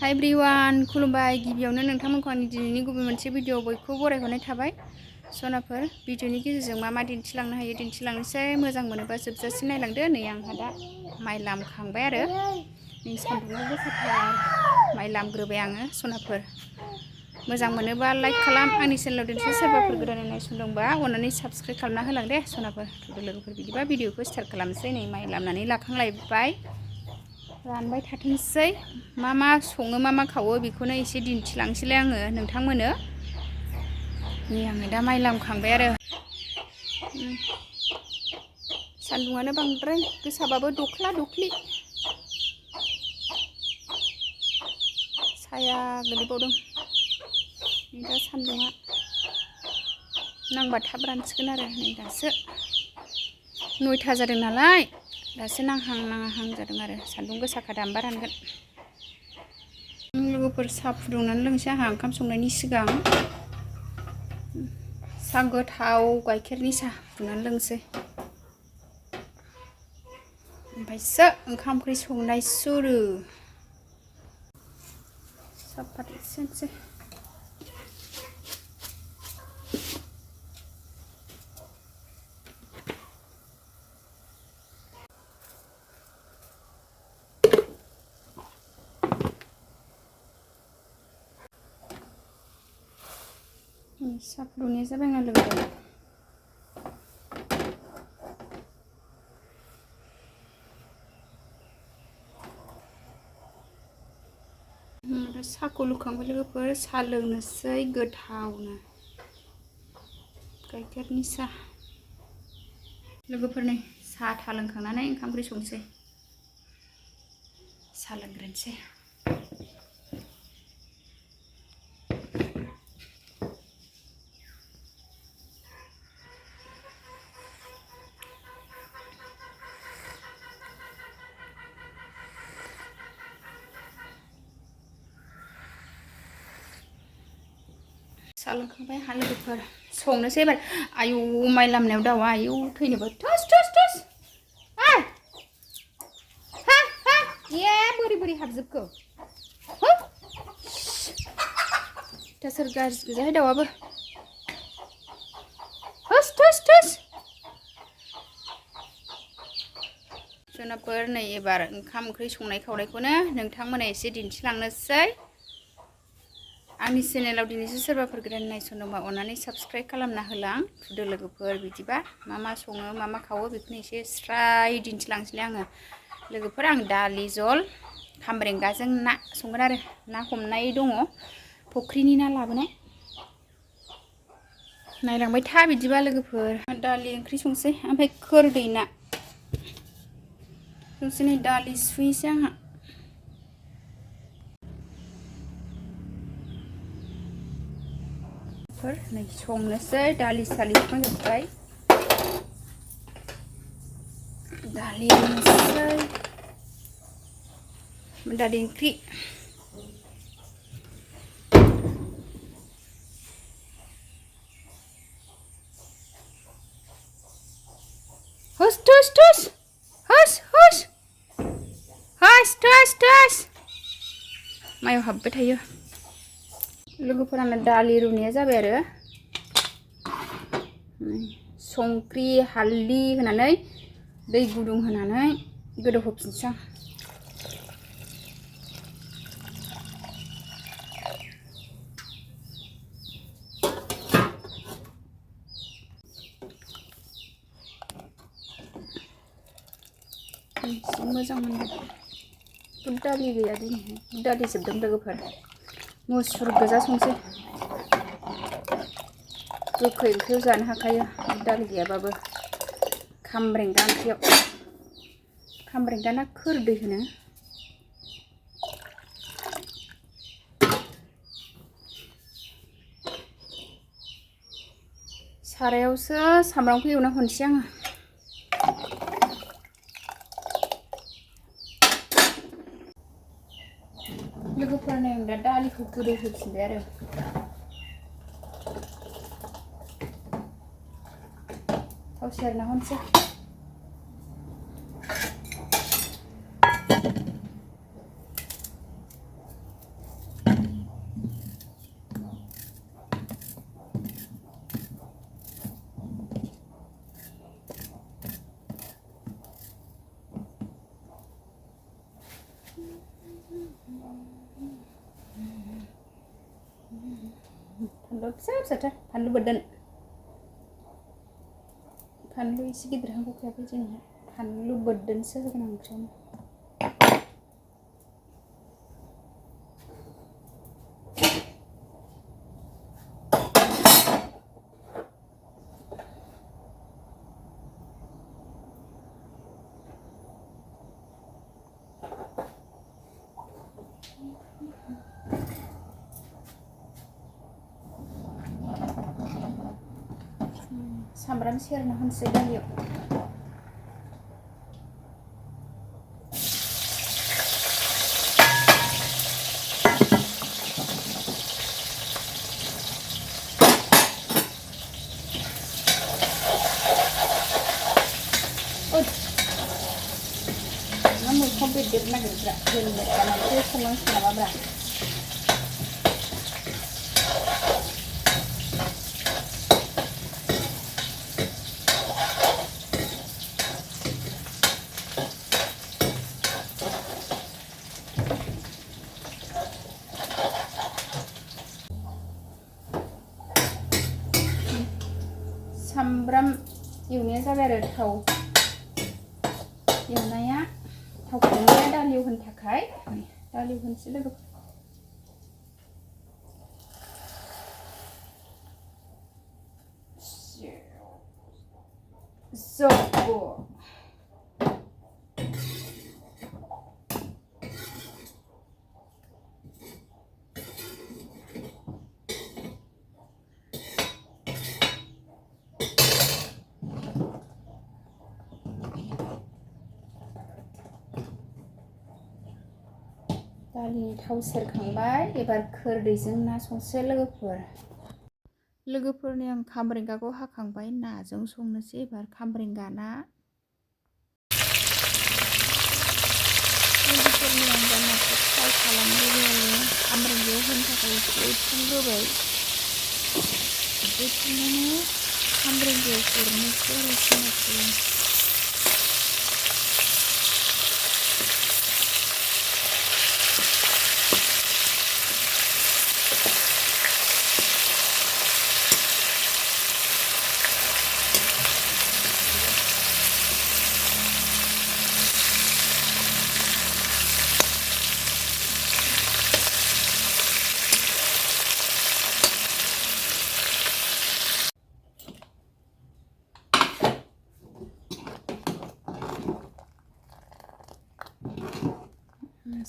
हाय एभ्रिवान खुलुमबाय गिबियावनो नोंथांमोनखौ आंनि दिनैनि गुबै मोनसे भिडिअ बयखौ बरायहरनाय थाबाय सनाफोर भिडिअनि गेजेरजों मा दिन्थिलांनो हायो दिन्थिलांनोसै मोजां मोनोबा जोबजासिम नायलांदो नै आंहा दा माइ लामखांबाय आरो नै सान्दुङा गोसाथार माइ लामग्रोबाय आङो सनाफोर मोजां मोनोबा लाइक खालाम आंनि चेनेलाव दिन्थि सोरबाफोर गोदानै नायसनदोंबा अन्नानै साबस्क्राइब खालामना होलां दे सनाफोर लोगोफोर बिदिबा भिडिअखौ स्टार्ट खालामसै नै माइ लामनानै लाखांलायबाय रानबाय थाथोंसै मा सङो मा खावो बेखौनो एसे दिन्थिलांसैलाय आङो नोंथांमोननो नै आङो दा माइ लामखांबाय आरो सान्दुङानो बांद्राय गोसाबाबो दख्ला दख्लि साया गोलैबावदों दा सान्दुङा नांबा थाब रानसिगोन आरो नै दासो 9टा जादों नालाय दासो नांहां नाङाहां जादों आरो सान्दुं गोसाखा दामबा रानगोन लोगोफोर साहा फुदुंनानै लोंसै आंहा ओंखाम संनायनि सिगां साहा गोथाव गाइखेरनि साहा फुदुंनानै लोंसै ओमफ्रायसो ओंखाम ओंख्रि संनाय सुरु सापात एसेनोसै साहा फुदुंनाया जाबाय आंना लोगो साहाखौ लुखांबाय लोगोफोर साहा लोंनोसै गोथावनो गाइखेरनि साहा लोगोफोर नै साहा लोंखांनानै ओंखाम ओंख्रि संसै साहा लोंग्रोनोसै साहा लोंखांबाय आंहा लोगोफोर संनोसै एबार आयौ माइ लामनायाव दाउआ आयौ थैनोबो टस बोरै हाबजोबखो दा सोर गाज्रि गोजाहाय दाउआबो टस जुनाफोर नै एबार ओंखाम ओंख्रि संनाय खावनायखौनो नोंथांमोना एसे दिन्थिलांनोसै आंनि चेनेलाव दिनैसो सोरबाफोर गोदान नायसनदोंबा अन्नानै साबस्क्राइब खालामना होलां फुदो लोगोफोर बिदिबा मा सङो मा खावो बेखौनो एसे स्राय दिन्थिलांसैलाय आङो लोगोफोर आं दालि जल खामब्रेंगाजों ना संगोन आरो ना हमनाय दङ फुख्रिनि ना लाबोनाय नायलांबाय था बिदिबा लोगोफोर दालि ओंख्रि संसै ओमफ्राय खोरदै ना संसै नै दालि सुहैसै आंहा नै संनोसै दालि सालि संजोबबाय दालि संनोसै दालि ओंख्रि हुस मायाव हाबबाय थायो लोगोफोरानो दालि रुनाया जाबाय आरो संख्रि हालदै होनानै दै गुदुं होनानै गोदौहोफिनसै आं मोजां मोनदों दालि गैया दिनै दालि जोबदों लोगोफोर मुसुर गोजा संसै गोखै ओंख्रियाव जानो हाखायो दालि गैयाबाबो खामब्रेंगा ओंख्रियाव खामब्रेंगा ना खोरदै होनो सारायावसो सामब्रामखौ एवना हरनोसै आङो लोगोफोरनो आं दा दालिखौ गोदौ होफिनबाय आरो थाव सेरना हरनोसै फानलु फिसा फिसाथार फानलु बोरदोन फानलु एसे गिदिर हांगौखायाखै जोंहा फानलु बोरदोनसो होगोन आं ओंख्रियावनो सामब्राम सेरना होनोसै दालियाव मा मैगं बेददेर नागिरग्रा दोननो मानोथो संनांसिगौ नामाब्रा सामब्राम एवनाया जाबाय आरो थाव एवनाया थाव फुदुंनाया दालियाव होनो थाखाय दालियाव होनोसै लोगो जब्ब' दालिनि थाव सेरखांबाय एबार खोरदैजों ना संसै लोगोफोरनि आं खामब्रेंगाखौ हाखांबाय नाजों संनोसै एबार खामब्रेंगा ना लोगोफोरनि आं दा नाखौ फ्राय खालामग्रोबाय खामब्रेंगायाव होनो थाखाय एसे एवथ्रमग्रोबाय एवथ्रमनानै खामब्रेंगायाव हरनोसै आरो संनोसै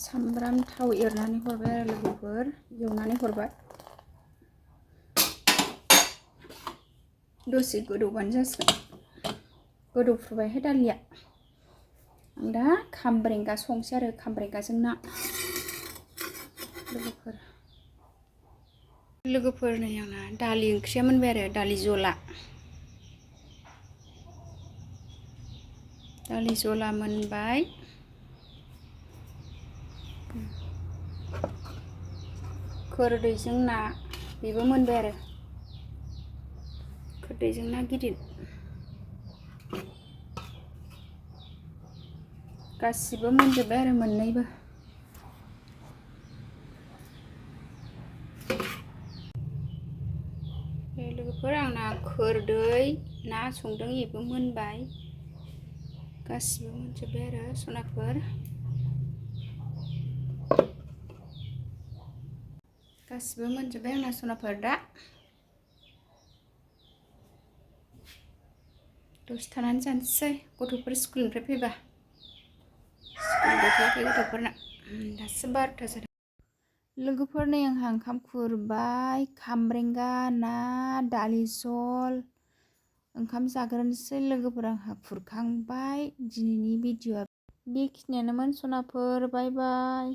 सामब्राम थाव एरनानै हरबाय आरो लोगोफोर एवनानै हरबाय दसे गोदौबानो जासिगोन गोदौफुबायहाय दालिया आं दा खामब्रेंगा संसै आरो खामब्रेंगाजों ना लोगोफोर नै आंना दालि ओंख्रिया मोनबाय आरो दालि जला मोनबाय खोरदैजों ना बेबो मोनबाय आरो खोरदैजों ना गिदिर गासिबो मोनजोबबाय आरो मोननैबो लोगोफोर आंना खोरदै ना संदों बेबो मोनबाय गासिबो मोनजोबबाय आरो सनाफोर गासिबो मोनजोबबाय आंना सनाफोर दा दसे थानानै जानोसै गथ'फोर स्कुलनिफ्राय फैबा स्कुल गथ'वाखै गथ'फोरना दासो 12था जादों लोगोफोरनि आंहा ओंखाम खुरबाय खामब्रेंगा ना दालि जल ओंखाम जाग्रोनोसै लोगोफोर आंहा खुरखांबाय दिनैनि भिडिअ'आ बेखिनियानोमोन सनाफोर बाय बाय